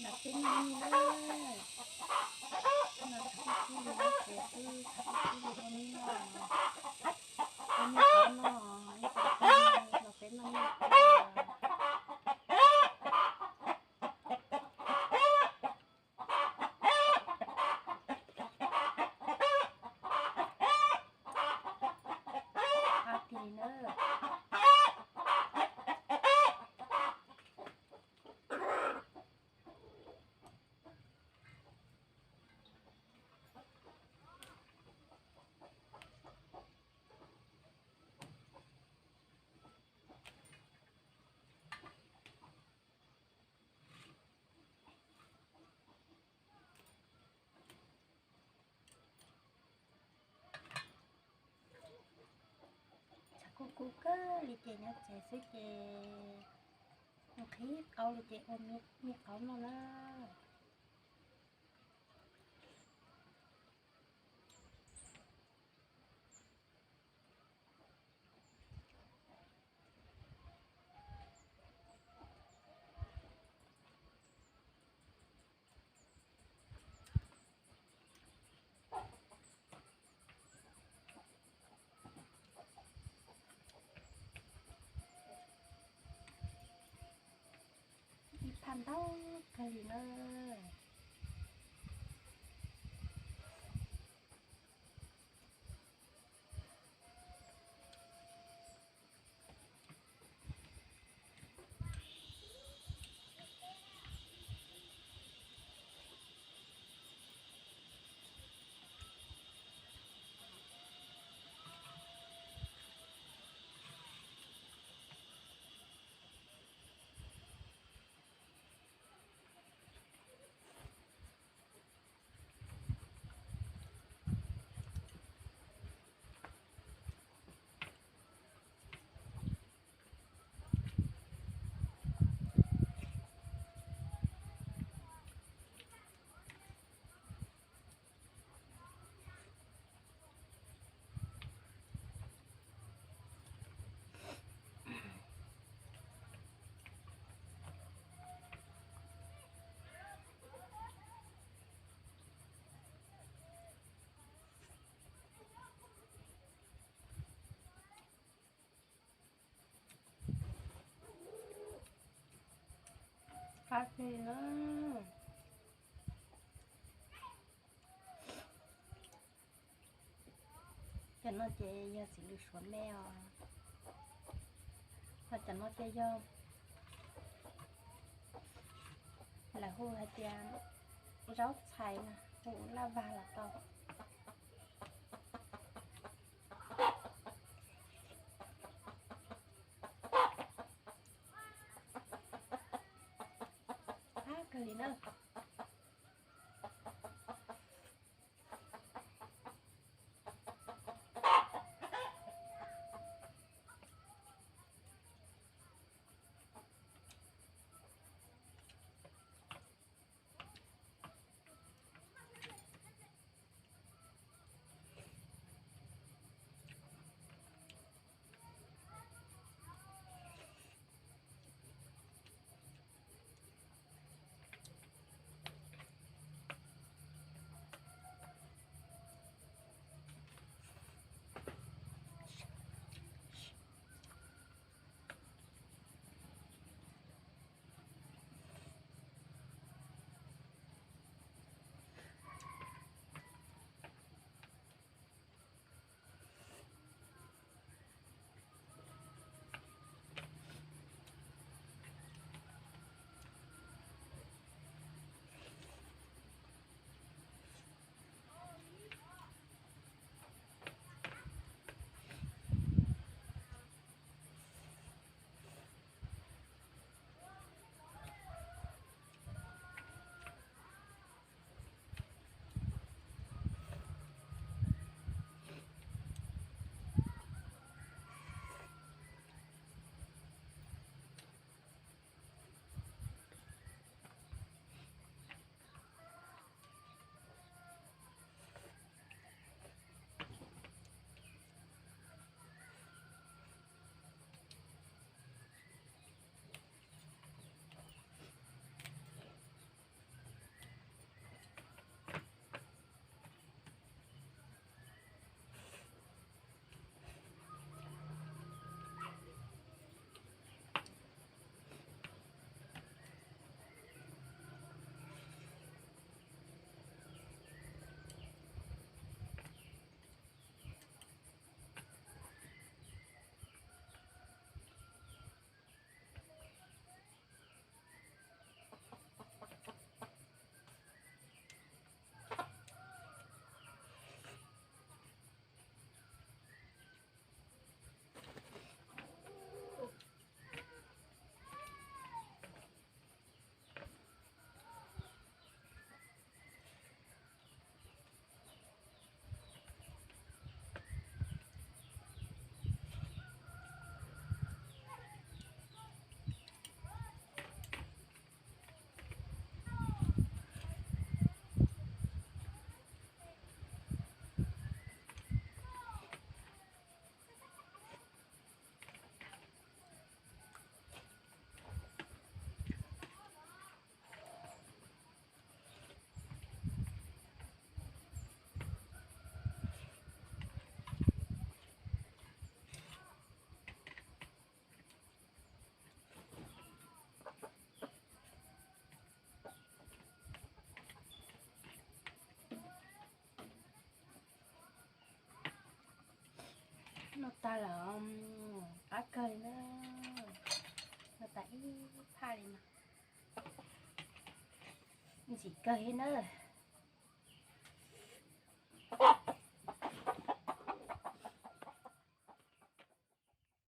Los peb noj mi na. Noj thaum ub li lub tsev xwb, thaum ub li ua mi noj, ua mi qhov noj, ib tsoom phooj ywg los peb noj mi. Qab tig na. Tshav kub kub kawg li ces nyob tsev xwb ces nqhis qaub li ces ua mi qaub noj na. Ib phaj ntau kawg li na. Qab kawg na. Cov no ces yog txiv lws suav me os. Ho cov no ces yog lawv hu hais tias zaub txhais na, hu laj vag los tau. Qab kawg li na. Los qab kawg li na, no tas ib phaj li no, ntxim kawg li na.